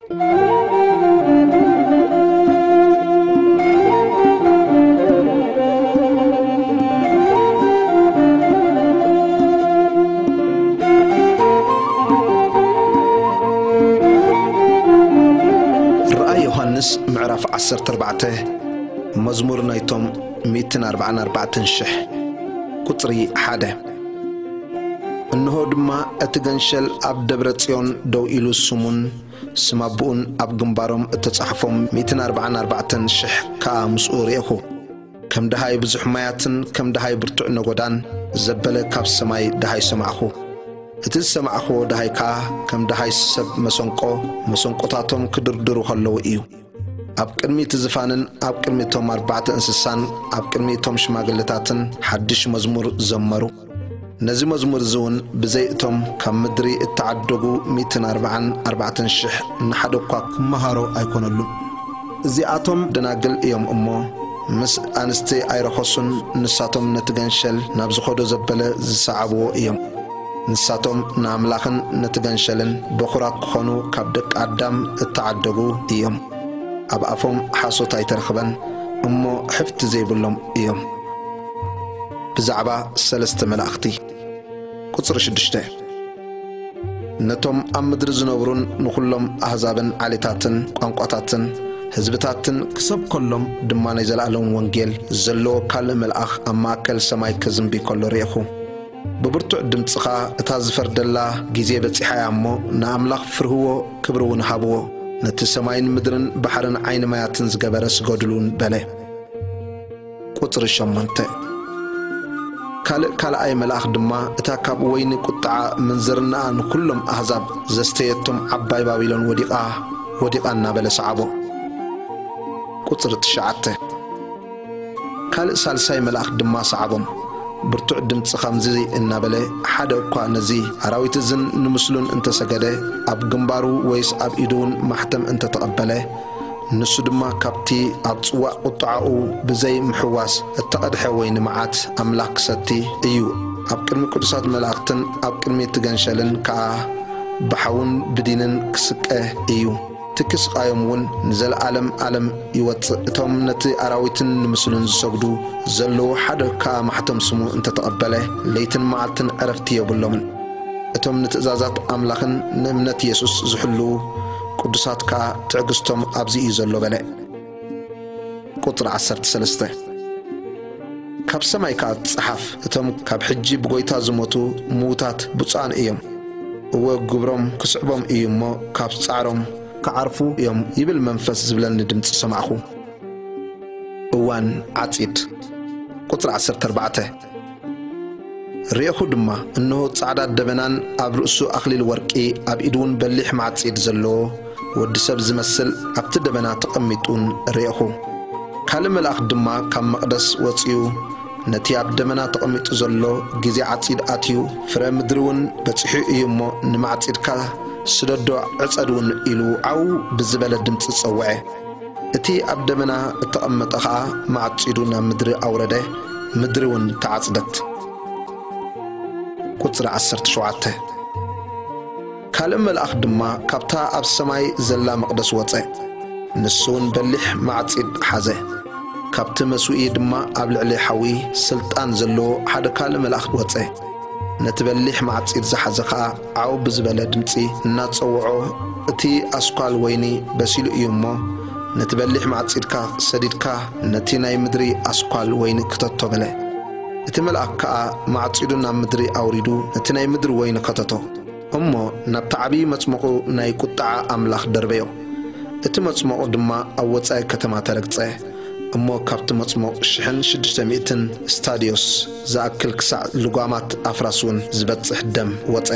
ራእይ ዮሃንስ ምዕራፍ ዓሰርተ ኣርባዕተ። መዝሙር ናይቶም ሚእትን ኣርባዓን ኣርባዕተን ሽሕ። ቁጽሪ ሓደ። እንሆ ድማ እቲ ገንሸል ኣብ ደብረ ጽዮን ደው ኢሉ፣ ስሙን ስም ኣቦኡን ኣብ ግንባሮም እተጻሕፎም ሚእትን ኣርባዓን ኣርባዕተን ሽሕ ከኣ ምስኡ ርኤኹ። ከም ደሃይ ብዙሕ ማያትን ከም ደሃይ ብርቱዕ ነጎዳን ዘበለ ካብ ሰማይ ደሃይ ሰማዕኹ። እቲ ዝሰማዕኽዎ ደሃይ ከኣ ከም ደሃይ ሰብ መሰንቆ፣ መሰንቆታቶም ክድርድሩ ኸለዉ እዩ። ኣብ ቅድሚ እቲ ዝፋንን ኣብ ቅድሚ እቶም ኣርባዕተ እንስሳን ኣብ ቅድሚ እቶም ሽማግለታትን ሓድሽ መዝሙር ዘመሩ። ነዚ መዝሙር እዚ እውን ብዘይ እቶም ካብ ምድሪ እተዓደጉ ሚእትን ኣርባዓን ኣርባዕተን ሽሕ ንሓደ እኳ ክመሃሮ ኣይኮነሉን። እዚኣቶም ደናግል እዮም እሞ፣ ምስ ኣንስቲ ኣይረኸሱን። ንሳቶም ነቲ ገንሸል ናብ ዝኸዶ ዘበለ ዝሰዓብዎ እዮም። ንሳቶም ንኣምላኽን ነቲ ገንሸልን በኹራት ክኾኑ ካብ ደቂ ኣዳም እተዓደጉ እዮም። ኣብ ኣፎም ሓሶት ኣይተረኽበን እሞ፣ ሕፍቲ ዘይብሎም እዮም። ብዛዕባ ሰለስተ መላእኽቲ። ቁጽሪ ሽዱሽተ። ነቶም ኣብ ምድሪ ዝነብሩን ንኹሎም ኣህዛብን ዓሌታትን ቋንቋታትን ህዝብታትን ክሰብከሎም ድማ ናይ ዘለኣለም ወንጌል ዘለዎ ካልእ መልኣኽ ኣብ ማእከል ሰማይ ከዝንቢ ከሎ ርኤኹ። ብብርቱዕ ድምጺ ኸኣ፣ "እታ ዝፈርደላ ግዜ በጺሓ እያ እሞ፣ ንኣምላኽ ፍርህዎ፣ ክብሪ እውን ሃብዎ። ነቲ ሰማይን ምድርን ባሕርን ዓይኒ ማያትን ዝገበረ ስገዱሉን" በለ። ቁጽሪ ሸሞንተ። ካልእ ካልኣይ መልኣኽ ድማ፣ እታ ካብ ወይኒ ቁጥዓ ምንዝርናኣ ንኹሎም ኣህዛብ ዘስተየቶም ዓባይ ባቢሎን ወዲቓ፣ ወዲቓ እናበለ ሰዓቦ። ቁጽሪ ትሽዓተ። ካልእ ሳልሳይ መልኣኽ ድማ ሰዓቦም። ብርቱዕ ድምጺ ኸምዚ እናበለ፣ ሓደ እኳ ነዚ ኣራዊት እዝን ንምስሉን እንተሰገደ፣ ኣብ ግንባሩ ወይስ ኣብ ኢዱ እውን ማሕተም እንተተቐበለ፣ ንሱ ድማ ካብቲ ኣብ ጽዋእ ቁጥዓኡ ብዘይ ምሕዋስ እተቐድሐ ወይኒ መዓት ኣምላኽ ክሰቲ እዩ። ኣብ ቅድሚ ቅዱሳት መላእኽትን ኣብ ቅድሚ እቲ ገንሸልን ከኣ ብሓውን ብዲንን ክስቀ እዩ። ትኪ ስቓዮም እውን ንዘለኣለም ኣለም ይወጽእ። እቶም ነቲ ኣራዊትን ንምስሉን ዝሰግዱ ዘለዉ፣ ሓደ ከኣ ማሕተም ስሙ እንተተቐበለ፣ ለይትን መዓልትን ዕረፍቲ የብሎምን። እቶም ንትእዛዛት ኣምላኽን ንእምነት የሱስ ዝሕልዉ ቅዱሳት ከኣ ትዕግስቶም ኣብዚ እዩ ዘሎ በለ። ቁጽሪ ዓሰርተ ሰለስተ። ካብ ሰማይ ከኣ ጸሓፍ፣ እቶም ካብ ሕጂ ብጎይታ ዝሞቱ ምዉታት ብፁዓን እዮም። እወ፣ ግብሮም ክስዕቦም እዩ እሞ፣ ካብ ጻዕሮም ክዓርፉ እዮም ይብል መንፈስ ዝብለኒ ድምጺ ሰማዕኹ። እዋን ዓጺድ። ቁጽሪ ዓሰርተ ኣርባዕተ። ርኤኹ ድማ፣ እንሆ፣ ጻዕዳ ደበናን ኣብ ርእሱ ኣኽሊል ወርቂ፣ ኣብ ኢዱ እውን በሊሕ ማዕጺድ ዘለዎ ወዲ ሰብ ዝመስል ኣብቲ ደበና ተቐሚጡን ርኤኹ። ካልእ መልኣኽ ድማ ካብ መቕደስ ወጺኡ፣ ነቲ ኣብ ደመና ተቐሚጡ ዘሎ፣ "ግዜ ዓጺድ ኣትዩ፣ ፍረ ምድሪ እውን በጺሑ እዩ እሞ፣ ንማዕጺድካ ስደዶ፣ ዕጸድ እውን" ኢሉ ዓው ብዝበለ ድምጺ ጸውዐ። እቲ ኣብ ደመና እተቐመጠ ኸኣ ማዕጺዱ ናብ ምድሪ ኣውረደ፣ ምድሪ እውን ተዓጽደት። ቁጽሪ ዓሰርተ ሸውዓተ። ካልእ መልኣኽ ድማ ካብታ ኣብ ሰማይ ዘላ መቕደስ ወጸ። ንሱ እውን በሊሕ ማዕጺድ ሓዘ። ካብቲ መስውኢ ድማ ኣብ ልዕሊ ሓዊ ስልጣን ዘለዎ ሓደ ካልእ መልኣኽ ወጸ። ነቲ በሊሕ ማዕጺድ ዝሓዘ ኸኣ ዓው ብዝበለ ድምጺ እናጸውዖ፣ "እቲ ኣስኳል ወይኒ በሲሉ እዩ እሞ፣ ነቲ በሊሕ ማዕጺድካ ሰዲድካ ነቲ ናይ ምድሪ ኣስኳል ወይኒ ክተቶ" በለ። እቲ መልኣኽ ከኣ ማዕጺዱ ናብ ምድሪ ኣውሪዱ ነቲ ናይ ምድሪ ወይኒ ከተቶ። እሞ ናብቲ ዓብዪ መጽመቑ ናይ ቁጥዓ ኣምላኽ ደርበዮ። እቲ መጽመቑ ድማ ኣብ ወጻኢ ከተማ ተረግጸ። እሞ ካብቲ መጽመቕ ሽሕን ሽዱሽተ ሚእትን ስታድዮስ ዝኣክል ክሳዕ ልጓማት ኣፍራስ እውን ዝበጽሕ ደም ወጸ።